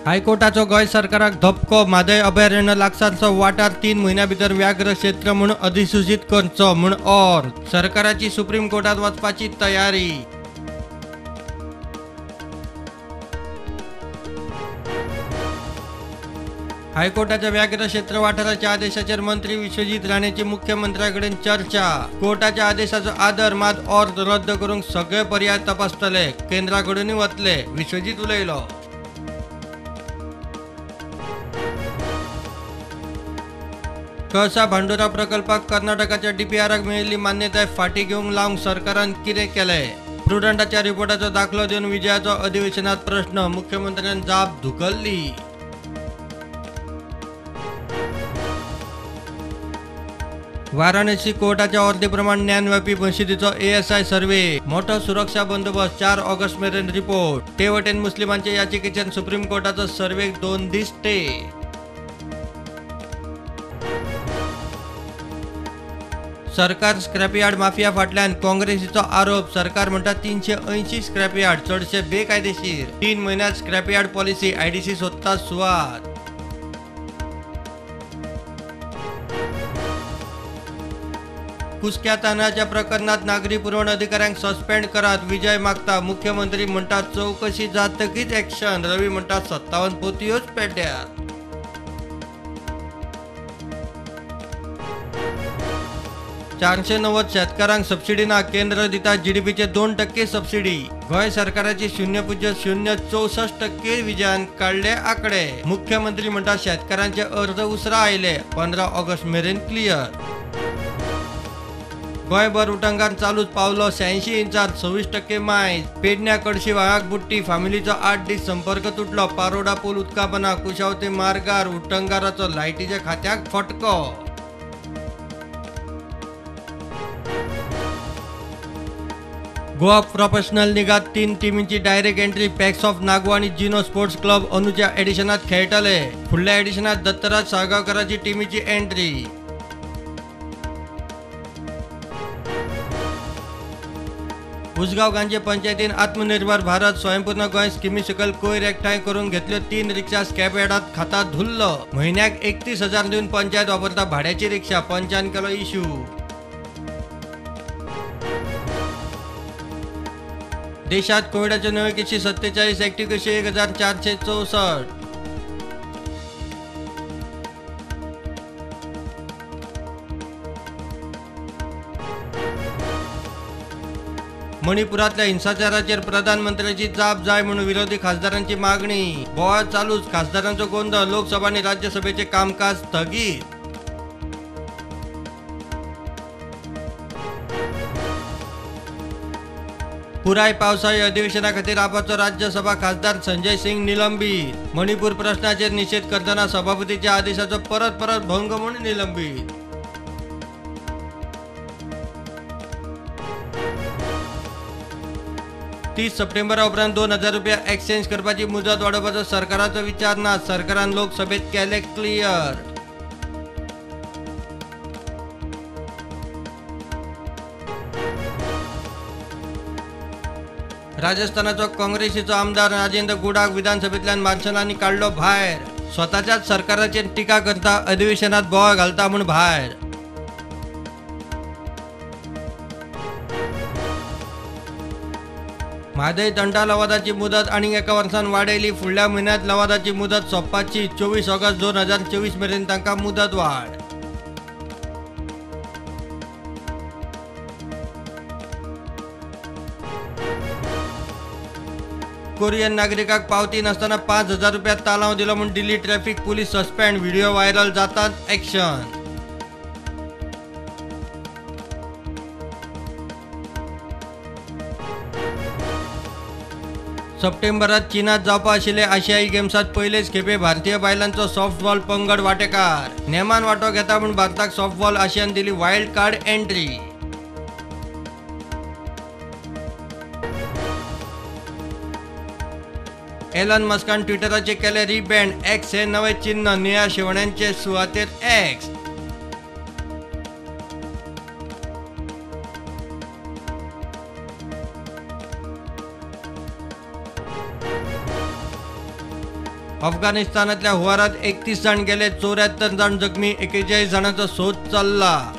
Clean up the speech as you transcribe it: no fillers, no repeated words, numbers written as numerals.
हायकोर्टाचो गोंय सरकाराक धपको. म्हादय अभयारण्य लागसारचो वाठार 3 म्हयन्यां भितर व्याघ्र क्षेत्र म्हूण अधिसूचीत करचो म्हूण ऑर्द. सरकाराची सुप्रीम कोर्टात वचपाची तयारी. हायकोर्टाच्या व्याघ्र क्षेत्र वाठाराच्या आदेशाचेर मंत्री विश्वजीत राणेची मुख्यमंत्र्याकडेन चर्चा. कोर्टाच्या आदेशाचो आदर मात ऑर्द रद्द करूंक सगळे पर्याय तपासतले, केंद्राकडेनूय वतले, विश्वजीत उलयलो. कळसा भांडुरा प्रकल्पाक कर्नाटकाच्या डीपीआराक मेळिल्ली मान्यताय फाटीं घेवंक लावंक सरकारान कितें केलें? प्रुडंटाच्या रिपोर्टाचो दाखलो दिवन विजयाचो अधिवेशनात प्रश्न. मुख्यमंत्र्यान जाप धुकल्ली. वाराणसी कोर्टाच्या ऑर्दी प्रमाण ज्ञानव्यापी मशिदीचो एएसआय सर्वे. मोठो सुरक्षा बंदोबस्त. 4 ऑगस्ट मेरेन रिपोर्ट. ते वटेन मुस्लिमांचे याचिकेचेर सुप्रीम कोर्टाचो सर्वेक 2 दीस स्टे. सरकार स्क्रॅपयार्ड माफिया फाटल्यान काँग्रेसीचो आरोप. सरकार म्हणटा 380 स्क्रॅपयार्ड चडशे बेकायदेशीर. 3 म्हयन्यांत स्क्रॅपयार्ड पॉलिसी आयडीसी सोदता सुवात. कुस्क्या तांदळाच्या प्रकरणात नागरी पुरवण अधिकाऱ्यांक सस्पेंड करात, विजय मागता. मुख्यमंत्री म्हणटा चवकशी जातकीच ऍक्शन. रवी म्हणटा 57 पोतयोच पेड्ड्यार. 490 शेतकारांक सबसिडी ना, केंद्र दिता जीडीपीचे 2% सबसिडी. गोंय सरकाराची 0.064% विजयान काडले आकडे. मुख्यमंत्री म्हणटा शेतकारांचे अर्ज उसरा आयले, 15 ऑगस्ट मेरेन क्लियर. गोंयभर उटंगार चालूच, पावलो 86 इंचार, 26% मायज. पेडण्या कडशी व्हाळाक बुडटी, फामिलीचो 8 दीस संपर्क तुटलो. पारोडा पूल उदकापना, कुशावती मार्गार उटंगाराचो लायटीच्या खात्याक फटको. गोवा प्रोफेशनल लिगात 3 टिमींची direct entry. Pax of Nagoa आनी जिनो स्पोर्ट्स क्लब अंदूच्या एडिशनात खेळटले. फुडल्या एडिशनात दत्तराज साळगांवकाराची टिमीची एंट्री. उसगांव गांजे पंचायतीन आत्मनिर्भर भारत स्वयंपूर्ण गोंय स्किमी सकयल कोयर एकठांय करून घेतल्यो 3 रिक्षा स्क्रॅपयार्डात खाता धुल्लो. म्हयन्याक 31,000 दिवन पंचायत वापरता भाड्याची रिक्षा. पंचान केलो इश्यू. देशात कोविडाच्यो नव्यो केशी 47, ऍक्टिव्ह केशी 1464. मणिपुरातल्या हिंसाचाराचेर प्रधानमंत्र्याची जाप जाय म्हणून विरोधी खासदारांची मागणी. बोवाळ चालूच, खासदारांचो गोंधळ. लोकसभा आणि राज्यसभेचे कामकाज स्थगीत. पुराय पावसाळी अधिवेशना खातीर आपाचो राज्यसभा खासदार संजय सिंग निलंबित. मणिपूर प्रश्नाचेर निषेध करतना सभापतीच्या आदेशाचो परत परत भंग म्हणून निलंबित. 30 सप्टेंबरा उपरांत 2,000 रुपया एक्सचेंज करपाची मुजत वाडोवपाचो सरकाराचो विचार ना. सरकारान लोकसभेत केले क्लियर. राजस्थानाचो काँग्रेसीचो आमदार राजेंद्र गुडाक विधानसभेंतल्यान मार्शलांनी काडलो भायर. स्वताच्याच सरकाराचेर टिका करता, अधिवेशनात बोवाळ घालता म्हूण भायर. म्हादय तंटा लवादाची मुदत आनीक 1 वर्सान वाडयली. फुडल्या म्हयन्यांत लवादाची मुदत सोंपपाची. 24 ऑगस्ट 2024 मेरेन तांकां मुदत वाड. कोरियन नागरिकाक पावती नासतना 5,000 रुपया तालांव दिलो म्हूण Delhi traffic police suspend. Video viral जातात ऍक्शन. सप्टेंबरात चीनात जावपा आशिल्ले आशियाई गेम्सात पयलेच खेपे भारतीय बायलांचो सॉफ्टबॉल पंगड वांटेकार. नेमान वांटो घेता म्हूण भारताक सॉफ्टबॉल आशियान दिली वायल्ड कार्ड एंट्री. एलन मस्कान ट्विटराचे केले रिब्रँड. एक्स हे नवे चिन्ह, निळ्या शेवण्यांचे सुवातेर एक्स. अफगाणिस्तानांतल्या हुवारात 31 जाण गेले, 74 जाण जखमी, 41 जाणांचो सोद चल्ला.